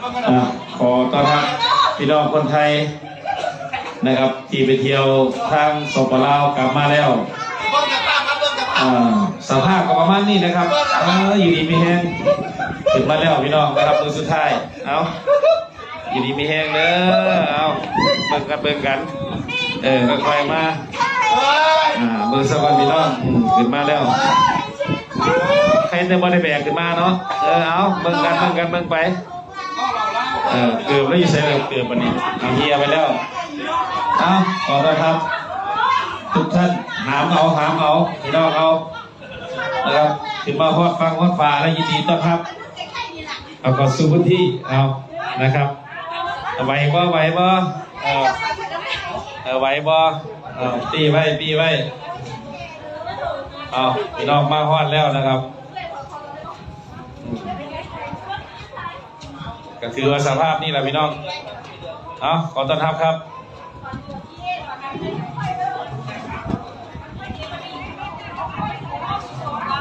ອ່າ ຂໍຕ້ອນຮັບພີ່ນ້ອງຄົນໄທນະຄັບ ທີ່ໄປທ່ຽວທາງ ສປປ ລາວ ກັບມາແລ້ວ. ອ່າ ສະພາບກໍປະມານນີ້ນະຄັບ. ເອີ ຢູ່ດີມີແຮງ ຂຶ້ນມາແລ້ວພີ່ນ້ອງນະຄັບ ມື້ສຸດທ້າຍ. ເອົາ ຢູ່ດີມີແຮງເດີ. ເອົາ ເບິ່ງກັນ ເບິ່ງກັນ ເອີ ຄ່ອຍໆມາ. ອ່າ ເບິ່ງສາກ່ອນພີ່ນ້ອງ. ອືມ ຂຶ້ນມາແລ້ວ ໃຄແຕ່ບໍ່ໄດ້ແບກຂຶ້ນມາເນາະ. ເອີ ເອົາ ເບິ່ງກັນ ເບິ່ງກັນ ເບິ່ງໄປ. ເອີ ເກີບລາວຢູ່ໃສລະ ເກີບບັດນີ້? ເອົາ ເຫຍໄປແລ້ວ. ເອົາ ຂໍຕ້ອນຮັບທຸກທ່ານ ຫາມເອົາ ຫາມເອົາ ພີ່ນ້ອງເອົານະຄັບ ຂຶ້ນມາຮອດຝັ່ງຮອດຝາແລ້ວ ຍິນດີຕ້ອນຮັບ ເອົາ ເຂົ້າສູ່ພື້ນທີ່ ເອົາ ນະຄັບ. ໄຫວບໍ່ ໄຫວບໍ່? ເອີ ເອີ ໄຫວບໍ່? ເອົາ ປີ້ໄວ້ ປີ້ໄວ້. ເອົາ ພີ່ນ້ອງມາຮອດແລ້ວນະຄັບ. ກໍຄືວ່າສະພາບນີ້ລະພີ່ນ້ອງ. ເອົາ ຂໍຕ້ອນຮັບຄັບ.